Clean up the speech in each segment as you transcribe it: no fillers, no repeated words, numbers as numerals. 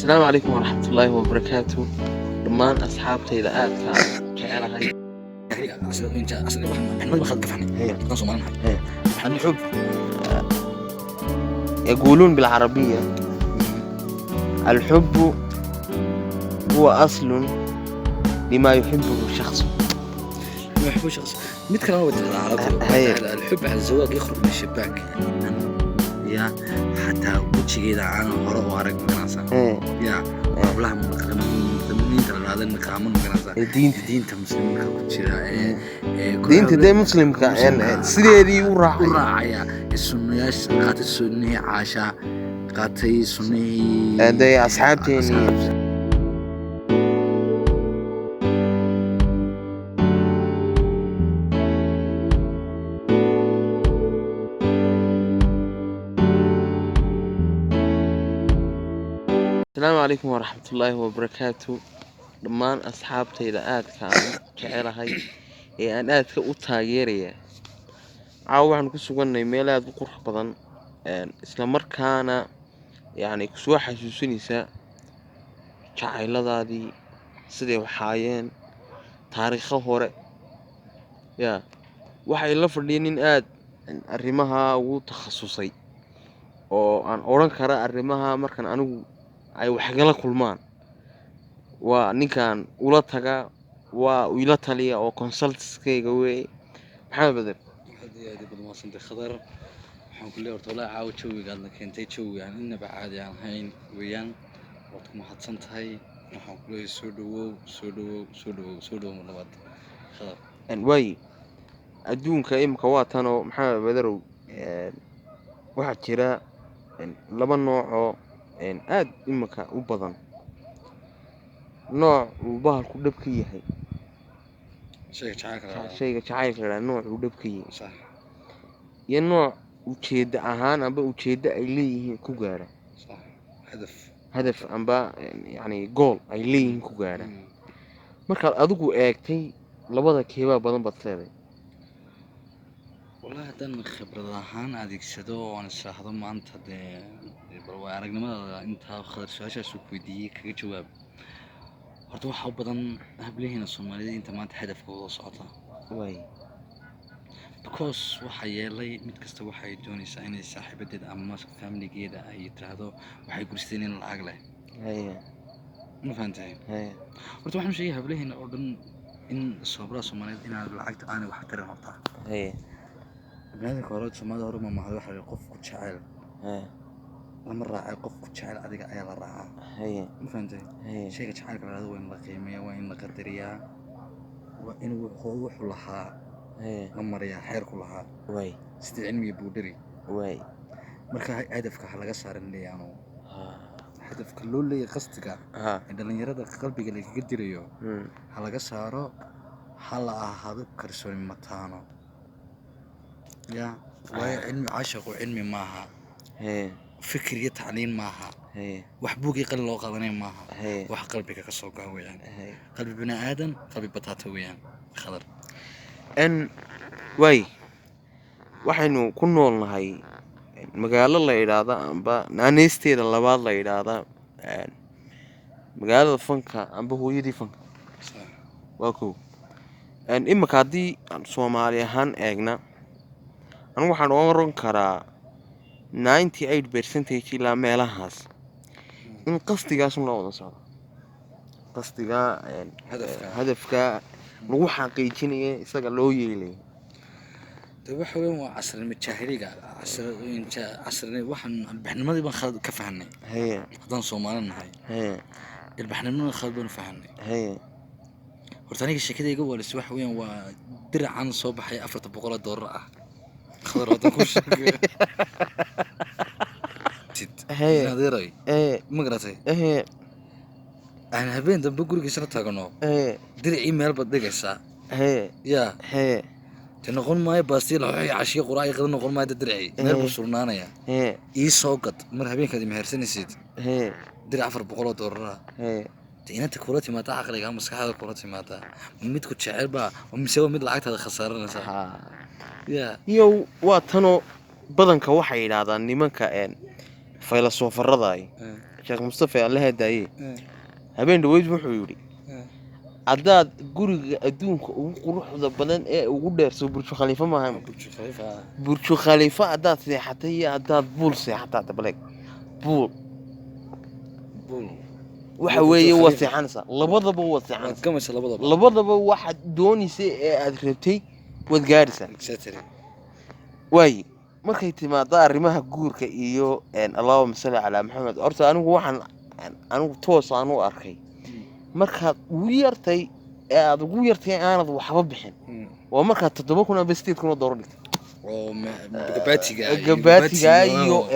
Asalaamu calaykum waraxmatullaahi wabarakaatu. Dhammaan asxaabtayda aadka aan jecelahay. الحب، يقولون بالعربية الحب هو أصل لما يحبه الشخص. ما يحبوش شخص. Mid kalena way tirahdaa carabtu, waxay tirahdaa الحب على الزواج يخرج من الشباك. Ya xataa wejigeeda aanan hore u arag, magaranaysaa? Ya hablaha muqadamiinta la dhahda, niqaaman, magaranaysaa? Diinta. Diinta muslimiinka ku jira ee diinta dee muslimka sideedii u u raacay. Raacaya ee sunnayaasha qaatay, sunnihii Caasha qaatay, sunnihii dee asxaabteenii. Asalaamu calaykum waraxmatullaahi wabarakaatu. Dhammaan asxaabtayda aadka aan jecelahay ee aan aadka u taageeraya, caawa waxaan ku sugannahay meel aada u qurux badan, isla markaana yacni kusoo xasuusinaysa jacayladaadii siday waxaayeen taariikho hore. Ya waxay la fadhiya nin aad arrimaha ugu takhasusay oo aan odhan kara arrimaha markan anigu ay waxgala kulmaan waa ninkan ula taga, waa ila taliya oo consultskayga weeye, Maxamed Beder. Aad iyo aad baad umahadsantay, Khadar. Waxaan ku leeyahay horta wallaahi caawa jawiga aadna keentay jawi aan inaba caadi aan ahayn weeyaan. Waad ku mahadsan tahay. Waxaan ku leeyahay soo dhawow, soo dhawow, soo dhawow, soo dhawow mar labaad, Khadar. Waayi, adduunka imika waa tanoo, Maxamed Bederow, waxaa jira laba noocoo aad imika u badan. Nooc uu bahalku dhab ka yahay. Shayga jacaylka la dhahdo. Shayga jacaylka la dhaha, nooc uu dhab ka yahay iyo nooc ujeeddo ahaan amba ujeeddo ay leeyihiin ku gaara. Sax, hadaf. Hadaf amba yacni goal ay leeyihiin ku gaara. Markaad adigu eegtay, labada keebaa badan baad leedahay? Wallahi haddaan khibrad ahaan adeegsado oo aan israahdo maanta dee bal waa aragnimadaada intaa, Khadar, su-aashaas uu ku weydiiyey kaga jawaab. Horta waxaa u badan hablaheena Soomaalida inta maanta hadafkooda socota, waay because waxaa yeelay mid kasta waxay doonaysaa inay saaxiibadeed ama familigeeda ay tiraahdo waxay guursadeen in lacag leh. Ma fahantahay? Haya. Horta waxaan sheegay hablaheena oo dhan in soobraha Soomaaliyeed inaad lacagta aanay wax tarin horta. Biniaadamka hore, Soomaalida hore mamahdo waxa la yidhi, qofku jecel lama raacay, qofku jecel adiga ayaa la raacaa. Ma fahantahay? Haya. Shayga jacaylka la dhahdo waa in la qiimeeyaa, waa in la qadariyaa, waa in wuxuu lahaa la mariyaa xeerku lahaa, sida cilmiga buudhari. Marka hadafka ha laga saaran leeyaano, hadafka loo leeyahay, qasdiga ee dhalinyarada qalbiga lagaga dirayo ha laga saaro. Ha la ahaado kalsooni mataano ya, waayo cilmi caashaqu cilmi maaha, fikir iyo tacliin maaha, wax buugii qalin loo qadanay maaha, wax qalbiga ka soo go'a weeyaan. Qalbi bini aadan, qalbi bataata weeyaan, Khadar. Waay, waxaynu ku noolnahay magaalo la yidhaahda amba naaneysteeda labaad la yidhaahda magaalada fanka amba hooyadii fanka. Waa kow. Imika haddii aan Soomaali ahaan eegna, anigu waxaan oran karaa 98% ilaa meelahaas in qasdigaasun loo wada socdo, qasdiga Hadafka. Hadafka lagu xaqiijinaya isaga loo yeelaya. De waxa weeyaan waa casrinimo jaahiliga, casri waxaan ilbaxnimadii baan khalad ka fahanay. Haddaan Soomaali nahay, ilbaxnimada khalad baanu fahanay. Horta aniga sheekada iga waalis waxa weeyaan waa diracan soo baxay 400 oo doolar ah, Khadar, haddaan kuu sheego. Adeeray, ma garatay? Aan habeen dambe gurigiisana tagno, diricii meel baad dhigaysaa. Yaa de noqon maayo baastii laxoox iyo cashiyo quraac iyo qada noqon maayo. De diricii meel buu surnaanayaa. Ii soo gad mar habeenkaad imehersanaysid diric 400 oo doolar ah. De inanta kula timaadaa, caqliga maskaxda kula timaadaa, ma mid ku jecel baa mise waa mid lacagtaada khasaaranaysa? Ya. Iyo waa tanoo badanka waxay yidhaahdaan nimanka faylasoofarada ay Sheekh Mustafa, Allaha daaye, habeen dhaweyd wuxuu yidhi, haddaad guriga adduunka ugu quruxda badan ee ugu dheer, soo Burju Khaliifa maaha? Burj Khalifa. Burju Khaliifa haddaad seexatay iyo haddaad buul seexataa, dabaleeg buul. Bull. Waxa Burj weeye waad Khalifa. seexanaysaa, labadaba waad Waad seexanaysaa. Gamaysa labadaba. Labadaba waxaad doonaysay ee aad rabtay waad gaadhaysaa. Exactly. Waaye, markay timaado arrimaha guurka iyo allahuma salli calaa Maxamed, horta anigu waxaan anigu toos aan u arkay, markaad ugu yartay ee aad ugu yartay aanad waxba bixin, waa markaad 7,000 amba $8,000 dhigtay. Oo gabaatiga. Gabaatiga iyo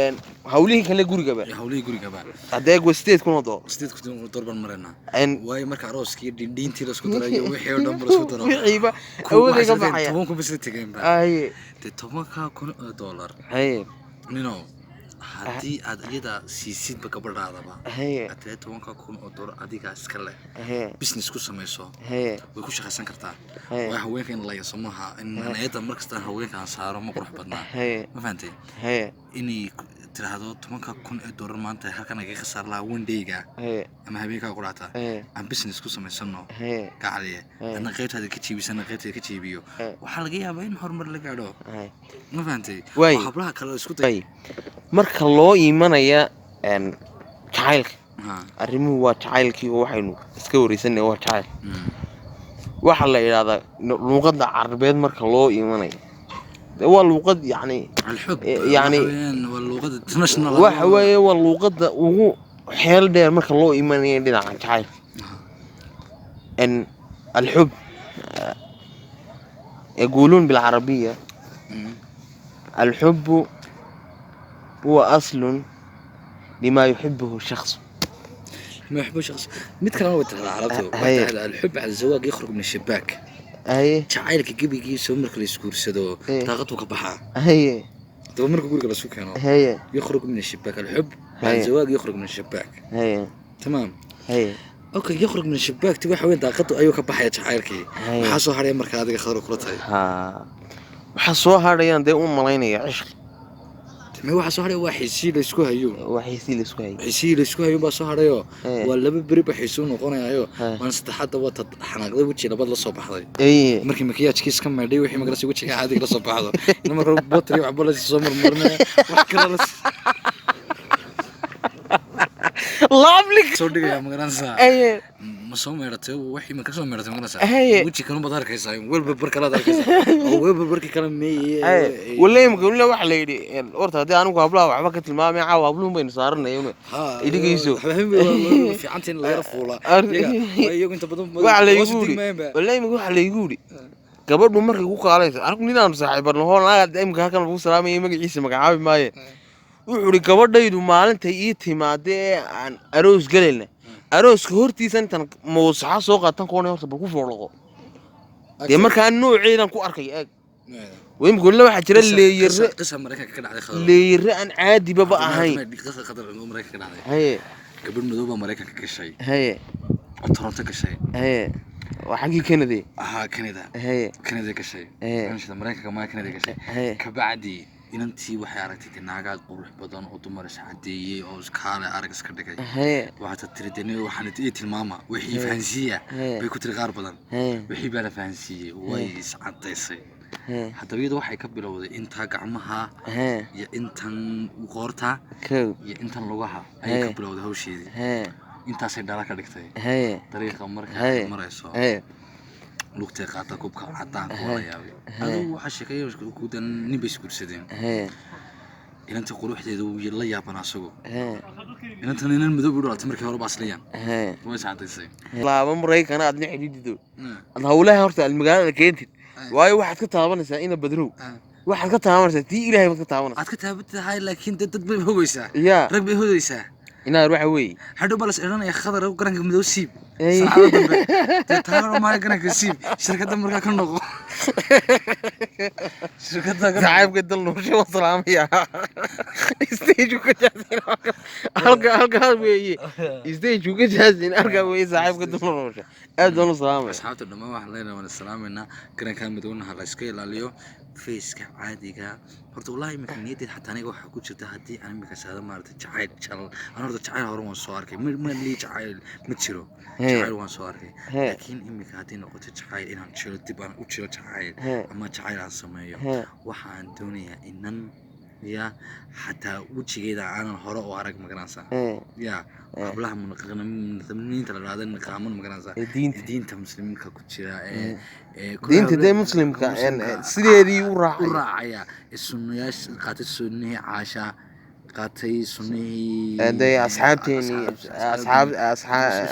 hawlihii kale gurigaba. Iyo hawlihii gurigaba. Haddee waa $8,000. $8,000 baan maraynaa. Waayo, marka arooskii dhindhiintii la isku daro iyo wixii oo dhan ba la isku daro, wixiiba awooday ka baxaya. 10,000 bas la tegeenba. Aye. Dee $10,000, haye nino, haddii aad iyada siisidba gabadhaadaba, aad tiraahdo $10,000 adigaa iska leh, business ku samayso, way ku shaqaysan kartaa. Waayo, haweenka in la yaso maaha, in eedda markasta haweenka aan saaro ma qurux badnaa. Ma fahantay? Inay tiraahdo $10,000 maanta halkan naga khasaar lahaa one day-ga ama habeenkaa ku dhacta, aan business ku samaysano, gacaliye, adna qaybtaada ka jiibisana, qaybtaada ka jiibiyo, waxaa laga yaabaa in horumar la gaadho. Ma fahantay? Waay. Oo hablaha kale isku day. Waay. Marka loo imanaya jacaylka, arrimuhu waa jacaylkii oo waxaynu iska wareysanay waa jacayl. Waxaa la idhahdaa luuqadda Carabeed marka loo imanayo, dee waa luuqad yacni الحب. يعني waxa weeyaan waa luuqada international. Waxa weeye waa luuqadda ugu xeel dheer marka loo imanayo dhinaca jacaylka. الحب يقولون بالعربية الحب هو أصل لما يحبه الشخص. ما يحبوش شخص. Mid kalena way tirahdaa Carabtu, waxay tirahdaa الحب على الزواج يخرج من الشباك. Jacaylka gebigiisa marka la isguursado, daaqaduu ka baxaa. Daba marka guriga la isku keeno, يخرج من الشباك. الحب بعد الزواج يخرج من الشباك. تمام. Okay, يخرج من الشباك ti waxa weyn, daaqadu ayuu ka baxaya jacaylkii. Maxaa soo hadhaya marka adiga, Khadar, kula tahay? Haa, waxaa soo hadhayaan dee u malaynaya cishqi. Ma waxa soo hadhaya waa xiisii la isku hayo. Waxaysii la isku hayay. Xiisihii la isku hayo baa soo hadhayo. Waa laba beri ba xiisuu noqonayayo. Maalin saddexaadda waa tad xanaaqday, weji labad la soo baxday. Markii makiyaajkii iska maydhay, wixii magarasa, wejiga caadiga la soo baxdo, in marka botri waxba la soo marmarinaya, wax kale la Lovely. soo dhigaya, magaranaysaa? Ma soo meedhatay wixii? Ma ka soo meedhatay, magaranaysaa? Weji kalun baad arkaysaa, welba bar kalaad arkaysaa oo welba barkii kale meeye. Wallahi imika walla waxa la yidhi, horta haddii anigu hablaha waxba ka tilmaamay, caawa habluun baynu saaranay. Idhigayso. Fiicanta in la yara fuulaa iyaga waa iyagu inta badan waxa la hoos igu u yidhi digmayeenba. Wallahi imika waxa la igu yidhi, gabadhu markay ku qaalayso, anigu ninaanu saaxiibarno hoon naga imika halkan lagu salaamaya, magaciisa magacaabi maaye, wuxuu yidhi, gabadhaydu maalintay ii timaada ee aan aroos gelayna, arooska hortiisa intaan mawsaxo soo qaatan koonay, horta bal ku foorloqo dee, markaa nooceedan ku arkay eeg. Imika walla waxaa jira leeyare. Qisa Maraykanka ka dhacday, Khadar. Leeyare aan caadibaba ahayn. Qisa, Khadar, oo Maraykanka ka dhacday. Gabadh madow baa Maraykanka gashay oo Toronto gashay. Haye, waa xaggii Canada. Ahaa, Canada. Canada gashay. Canada, Maraykanka ma, Canada gashay. Kabacdi inantii waxay aragtay dee naagaad qurux badan oo dumar is cadeeyey oo iskaale arag iska dhigay. Waxaa tiri dee waxaan ii tilmaama wixii fahansiiya, bay ku tiri qaar badan. Wixii baa la fahansiiyey, way is cadaysay. Haddaba iyada waxay ka bilowday intaa gacmaha iyo intan qoorta iyo intan lugaha ayay ka bilowday hawsheedii. Intaasay dhala ka dhigtay. Dariiqa marka ay marayso, lugtay qaata kubka cadaanka, waa la yaabay. Adigu waxaa sheekeeya guudan nin bay isguursadeen. Inanta quruxdeeda wuu la yaaban asagu. Inantan inan madow buu dhalatay markii hore ba asliyan. Way is cadaysay. Laaba Maraykan aad xidhiidhido, aad hawlaha horta aad magaalada keentid, waayo waxaad ka taabanaysaa ina Badrow, waxaad ka taabanaysaa tii Ilaahay baad ka taabanaysaa. Aad ka taaban tahay, laakiin dad bay hogaysaa. Yaa. Rag bay hodaysaa. Inaad waxa weeye Hadhow baa las idhanaya, Khadar, garanka madow siib. Saacada dambe dee taagan maaya, garanka siib, shirkadda markaa ka noqo. Shirkadda ka Saaxiibka Dal Nuurshe waa salaamaya. Stage ka jaasin halka, halkaa weeye stage ka jaasin, halkaa weeye saaxiibka Dal Nuurshe, aad baan u salaamaya. Asxaabta dhammaan waxaan leenahay waan islaamaynaa. Garankaa madowna ha la iska ilaaliyo. Faceka caadiga horta wallahi iminka niyaddeed xataa aniga waxaa ku jirta haddii aan iminka saada maaragtay jacayl jal aan horta jacayl hore waan soo arkay, ma lii jacayl ma jiro. Jacayl waan soo arkay, laakiin iminka haddii noqoto jacayl inaan jiro, dib aan u jiro jacayl ama jacayl aan sameeyo, waxaan doonayaa inan ya xataa wejigeeda aanan hore u arag, magaranaysaa? Ya hablaha munaqiniinta la dhahdo niqaaman, magaranaysaa? Ee diinta. Diinta muslimiinka ku jira ee Diinta dee muslimka sideedii u u raacay. Raacaya ee sunnayaasha qaatay, sunnihii Caasha qaatay, sunnihii Dee asxaabteenii,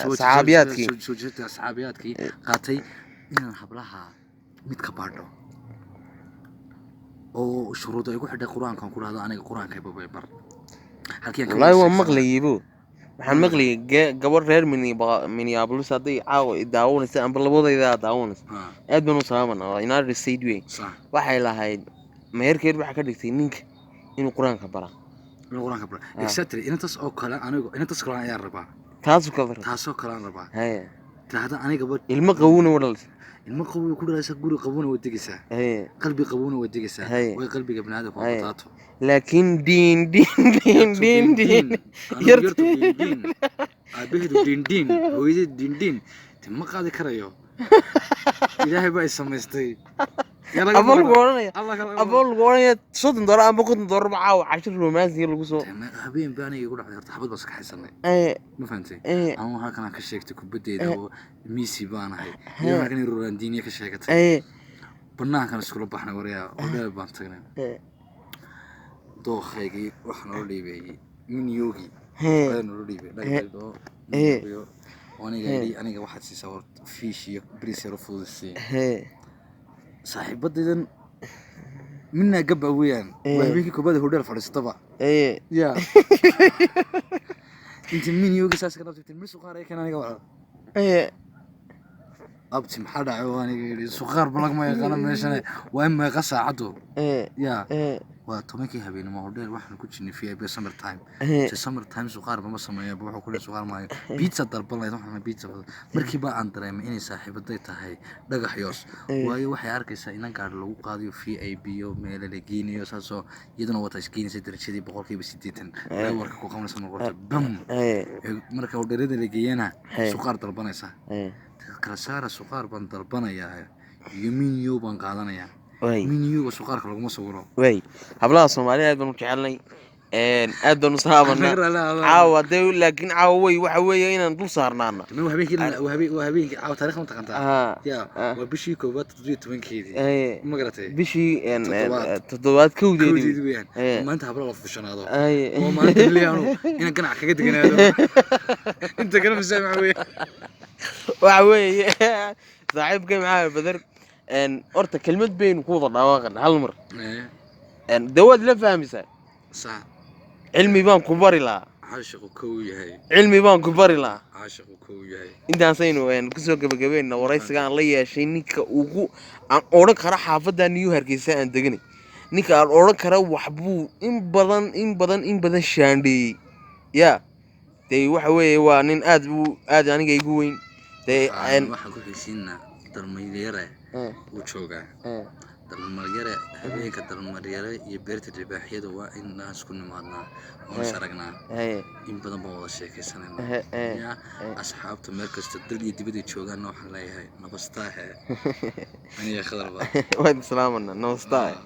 asxaabiyaadkii. Soo jeedka asxaabiyaadkii qaatay, inaan hablaha mid ka baadho oo shuruudo ay ku xidhay Qur-aankan ku dhahdo aniga Qur-aanka babay bar halkii aan ka Wallaahi waan wada maqlayay bo, waxaan maqlayay gabadh reer Minneapolis hadday caawa i daawanaysa amba labadayda daawanaysa, aad baan u salaamana, waa United States wey. Waxay lahayd meherkeed waxaa ka dhigtay ninka inuu Qur-aanka baraa. Inuu Qur-aanka bara, exactly. Inantaas oo kale anigu, inantaas kale ayaan rabaa. Taasoo kale rabta. Taasoo kale aan rabaa. Haye. Tidhaahda anigaba. Ilmo qabowna wa dhalisay. Ilmo qabow ku dhalaysa, guri qabowna way degaysaa, qalbi qabowna way degaysaa. Way qalbiga biniaadamka waa bataato. Laakiin diin diin diin diin diin. Anigu yartu diin diin, aabaheedu diin diin, hooyadeedu diin diin, de ma qaadi karayo. Ilaahay baa i samaystay. Yaa laga Aboo lagu baqanaa? odhanaya. Allah ka laga Aboo lagu odhanaya $50 amba $50 ba caawa cashir romansiga lagu soo. Baqanaa. Habeen baa aniga igu dhacday horta, xabad baan iska xaysanay. Ma fahantay? Ama halkan aan ka sheegtay kubaddeeda oo Messi baan ahay, iyo halkan Ronaldinho ka sheegatay. Banaankan iskula baxnay waryaa oo dheer baan tagnay. Dooqaygii waxa noo dhiibay minyogi ayaa noo dhiibay dhagdhag oo minyogiyo oo aniga yidhi aniga waxaad siisaa horta fish iyo bariis yaro fudud sii. Saaxiibadaydan midnaa gabba weeyaan waa habeenkii koobaad hodheel fadhiistaba. Ya inta minyogi saas ka nabtay mir suqaar ay kan aniga waa abti maxaa dhacay oo aniga yidhi suqaar balag ma yaqaano meeshane, waa in meeqa saacaddu? Ya waa 10-kii habeenimo, hodheel waxaan ku jirnay VIP summer time. Se summer time suqaar mama sameeyo, wuxuu ku leeyahay suqaar maayo, pizza dalban lahayd, waxaan pizza badan. Markii baa aan dareemay inay saaxiibaday tahay dhagax yoos, waayo waxay arkaysaa inan gaadhi lagu qaadayo VIP yo meelo la geynayo, saasoo iyaduna wata isgeynaysa darajadii 80% warka ku qabanaysa noqoto bam. Marka hodheelada la geeyana suqaar dalbanaysa kala saara, suqaar baan dalbanayaa iyo menu baan qaadanayaa. Menuga suqaarka laguma sawiro. Way hablaha Soomaaliya aad baan u jecelnay, aad baan u salaamanaa caawa dee, laakiin caawa wey waxa weeye inaan dul saarnaana. Ma habeenkii, waa habeenkii caawa, taariikhda ma taqaantaa? Ya waa bishii koowaad 17-keedii. Ma garatay? Bishii Toddobaad. Toddobaad kowdeedii. Kowdeedii weeyaan. Waa maalinta habla la fushanaado, waa maalinta liyaanu inaan ganac kaga deganaado, inta kale masaamax weeyaan. Waxa weeye saaxiibkay maxaa Badar, horta kelmad baynu ku wada dhawaaqana hal mar. Dee waad la fahmaysaa. Sax. Cilmi baan ku bari lahaa. Caashiqu kow yahay. Cilmi baan ku bari lahaa. Caashiqu kow yahay. Intaasaynu kusoo gabagabayna waraysiga aan la yeeshay ninka ugu aan odhan kara xaafadda New Hargeysa aan deganay, ninka aan odhan kara waxbuu in badan in badan in badan shaandheeyey. Ya dee waxa weeye waa nin aad u aad aniga igu weyn dee. Waxaan ku xigsiinaa dalmaryare wuu joogaa dalmaryare, habeenka dalmaryare iyo beerta libaaxyada waa in aan isku nimaadnaa oon is aragnaa. In badan baan wada sheekaysanaynaa. Ya asxaabta meel kasta dal iyo dibad ay joogaanna waxaan leeyahay nabastaahe, aniga Khadarba. Waan islaamanaa, nabastaa.